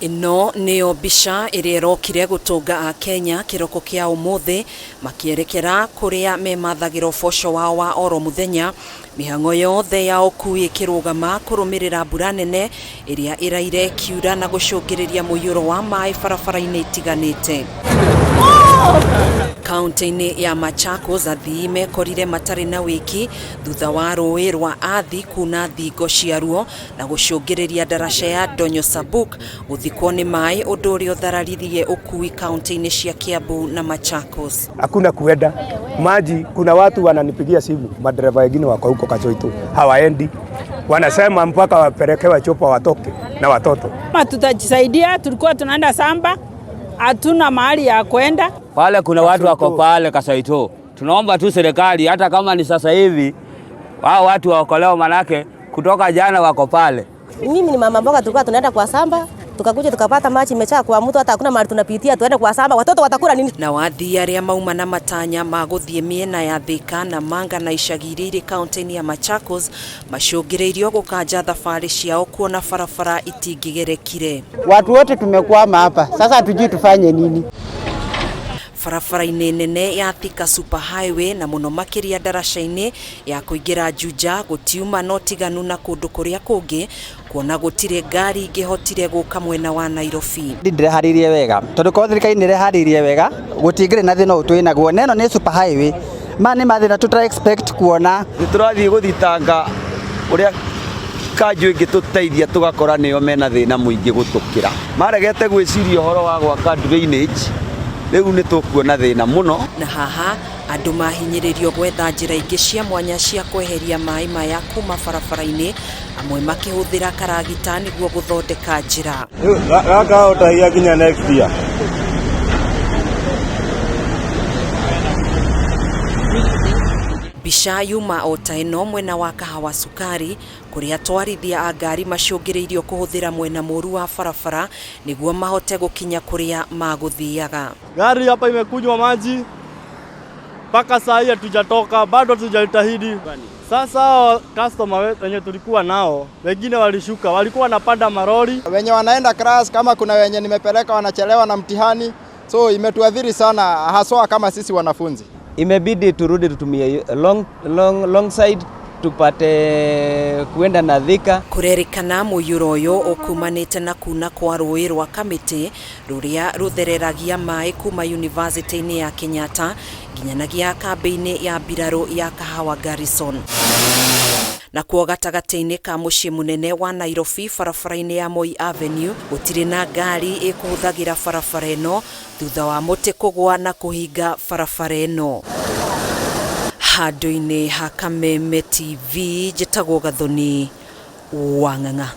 Ĩno nĩyo mbica ĩrĩa ĩrokire gũtũnga Akenya kĩroko kĩa ũmũthĩ makĩerekera kũrĩa memathagĩra ũboco wao wa oro mũthenya, mĩhang'o yothe ya ũkui ĩkĩrũgama kũrũmĩrĩra mbura nene ĩrĩa ĩraire ĩkiura na gũcũngĩrĩria mũiyũro wa maĩ barabara-inĩ itiganĩte. Kaunti-inĩ ya Machakos athii mekorire matarĩ na wĩki thutha wa rũĩ rwa Athi kuna thingo ciaruo na gũcũngĩrĩria ndaraca ya Ndonyo Sabuk gũthikwo nĩ maĩ ũndũ ũrĩa ũthararirie ũkui kaunti-inĩ cia Kiambu na Machakos. Hakuna kuenda maji. Kuna watu wananipigia simu, madereva wengine wako huko Kasoito hawaendi, wanasema mpaka wapelekewe chupa watoke na watoto. Kama tutajisaidia, tulikuwa tunaenda samba, hatuna mahali ya kwenda. Pale kuna watu wako pale Kasoito, tunaomba tu serikali, hata kama ni sasa hivi wao watu waokolewa, manake kutoka jana wako pale. Mimi ni mama mboga, tulikuwa tunaenda kwa samba, tukakuja tukapata maji imejaa kwa mto, hata hakuna mahali tunapitia, tuende kwa samba, watoto watakula nini? Na athii arĩa mauma na matanya ma gũthiĩ mĩena ya Thika na Manga na icagi iria irĩ kaunti-inĩ ya Machakos macũngĩrĩirio gũkanja thabarĩ ciao kuona barabara itingĩgerekire. Watu wote tumekwama hapa sasa, hatujui tufanye nini. Barabara-inĩ nene ya Thika Super Highway na mũno makĩria ndaraca-inĩ ya kũingĩra Juja gũtiuma na ũtiganu na kũndũ kũrĩa kũngĩ kuona gũtirĩ ngari ingĩhotire gũka mwena wa Nairobi. Ndĩreharĩirie wega tondũ korwo thirikari nĩ ĩreharĩirie wega gũtingĩrĩ na thĩna ũyũ twĩ naguo, na ĩno nĩ super highway, maya nĩ mathĩna tũtara expect kuona. Nĩ tũrathiĩ gũthitanga ũrĩa kanjũ ĩngĩtũteithia tũgakora nĩo mena thĩna mũingĩ gũtũkĩra. Maregete gwĩciria ũhoro wa gwaka drainage, rĩu nĩ tũkuona thĩna mũno. Na haha andũ mahinyĩrĩrio gwetha njĩra ingĩ cia mwanya cia kweheria maĩ maya kuma barabara-inĩ, amwe makĩhũthĩra karagita nĩguo gũthondeka njĩra. Gaka ũtahia nginya next year. Mbica yuma o ta ĩno mwena wa Kahawa Sukari kũrĩa atwarithia a ngari macũngĩrĩirio kũhũthĩra mwena mũru wa barabara nĩguo mahote gũkinya kũrĩa magũthiaga. Gari hapa imekunywa maji mpaka saa hii hatujatoka bado, hatujajitahidi. Sasa hao customer wenye tulikuwa nao wengine walishuka, walikuwa wanapanda maroli. Wenye wanaenda class, kama kuna wenye nimepeleka wanachelewa na mtihani, so imetuadhiri sana haswa kama sisi wanafunzi. Imebidi turudi tutumie long, long, long side tupate kuenda na Thika. Kũrerĩkana mũiyũro ũyũ ũkumanĩte na kuna kwa rũĩ rwa Kamĩtĩ rũrĩa rũthereragia maĩ kuma yunivasĩtĩ-inĩ ya Kenyatta nginyanagia kambĩ-inĩ ya mbirarũ ya Kahawa Garrison. Nakuo gatagatĩ-inĩ ka mũciĩ mũnene wa Nairobi barabara-inĩ ya Moi Avenue gũtirĩ na ngari ĩkũhũthagĩra barabara ĩno thutha wa mũtĩ kũgwa na kũhinga barabara ĩno. Handũ-inĩ ha Kameme TV njĩtagwo Gathoni wa Ng'ang'a.